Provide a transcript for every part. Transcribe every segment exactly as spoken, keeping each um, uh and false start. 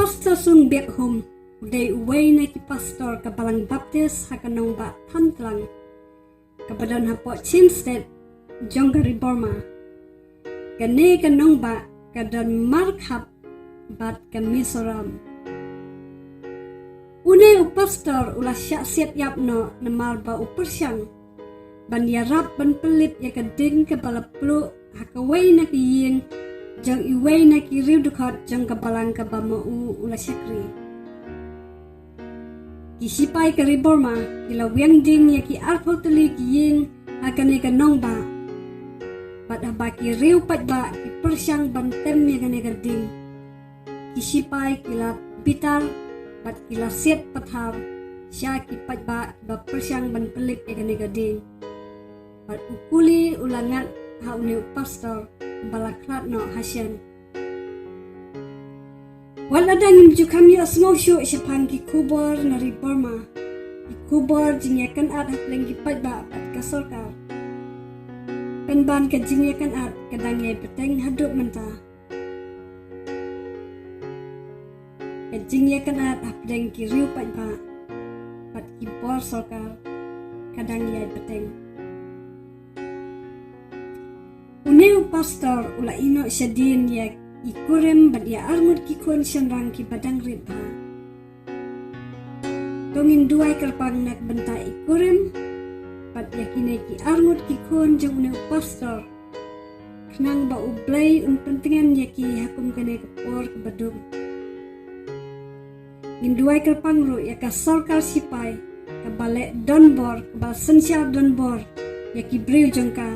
Pastor Sung Biak Hum u dei uwei na ki pastor ka Balang Baptist ha ka nongbah Thantlang, kaba don hapoh Chin State jong ka ri Burma. Kane ka nongbah ka don markhap bad ka Mizoram. Une u pastor u la shah siat ïap noh namar ba u pyrshang ban ïarap ban pynlip ïa ka ding kaba la pluh ha kawei na ki ïing jong iwei na ki riew dkhot jong ka balang kaba ma u u la shakri. Ki sipai ka ri Burma ki la wiang ding ïa ki arphew tylli ki ïing ha kane ka nongbah. Bad haba ki riew paidbah ki pyrshang ban tem ïa kane ka ding, ki sipai ki la bitar bad ki la siat pathar sha ki paidbah kiba pyrshang ban pynlip ïa kane ka ding. Bad u kuli u la ngat ha une u pastor ba la khlad noh ha shen. Wat lada ngim ju kham ïohsngew shuh shaphang ki khubor na ri Burma, ki khubor jingïakynad hapdeng ki paidbah bad ka sorkar, pynban ka jingïakynad ka dang ïai bteng haduh mynta. Ka jingïakynad hapdeng ki riew paidbah bad ki bor sorkar ka dang ïai bteng. Une u pastor u la ïehnoh shadien ïa i kurim bad ïa arngut ki khun shynrang kiba dang rit bha. To ngin duwai kyrpang na ka bynta i kurim bad ïa kine ki arngut ki khun jong une u pastor, khnang ba U Blei un pyntngen ïa ki ha kum kane ka por kaba dum. Ngin duwai kyrpang ruh ïa ka sorkar sipai kaba leh donbor, kaba synshar donbor ïa ki briew jong ka,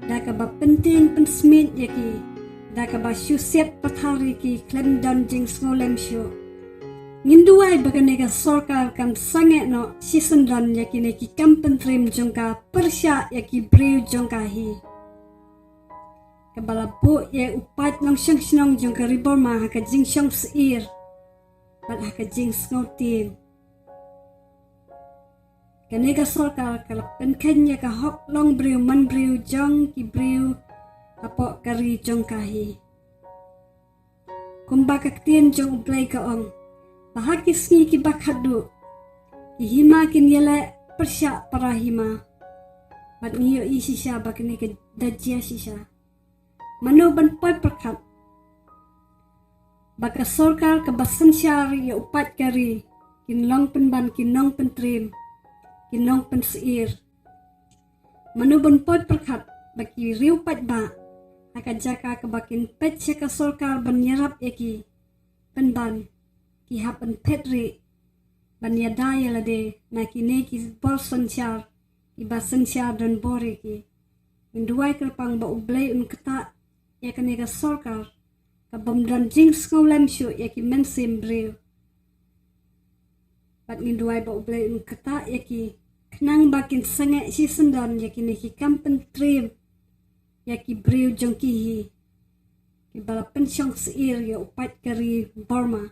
da kaba pyntieng pynsmiej ïa ki, da kaba shu siat pathar ïa ki khlem don jingsngewlem shuh. Ngin duwai ba kane ka sorkar kan sangeh noh shisyndon ïa kine ki kam pyntriem jong ka pyrshah ïa ki briew jong ka hi. Kaba la buh ïa u paid nongshong shnong jong ka ri Burma ha ka jingshong syier bad ha ka jingsngewtieng. Kane ka sorkar ka la pynkheiñ ïa ka hok long briew man briew jong ki briew hapoh ka ri jong ka hi. Kumba ka ktien jong U Blei ka ong, ba ha ki sngi kiba khatduh ki hima kin ïaleh pyrshah para hima. Bad ngi ïohi shisha ba kane ka da jia shisha. Mano ban poi pyrkhat ba ka sorkar kaba synshar ïa u paid ka ri kin long pynban ki nongpyntriem, ki nongpynsyier. Mano ban poi pyrkhat ba ki riew paidbah ha ka jaka kaba kin peit sha ka sorkar ban ïarap ïa ki, pynban ki hap ban phet rieh ban ïada ïa lade na kine ki bor synshar kiba synshar donbor ïa ki. Ngin duwai kyrpang ba U Blei un ktah ïa kane ka sorkar kabym don jingsngewlem shuh ïa ki mynsiem briew. Bad ngin duwai ba U Blei un ktah ïa ki khnang ba kin sangeh shisyndon ïa kine ki kam pyntriem ïa ki briew jong ki hi, kiba la pynshong syier ïa u paid ka ri Burma.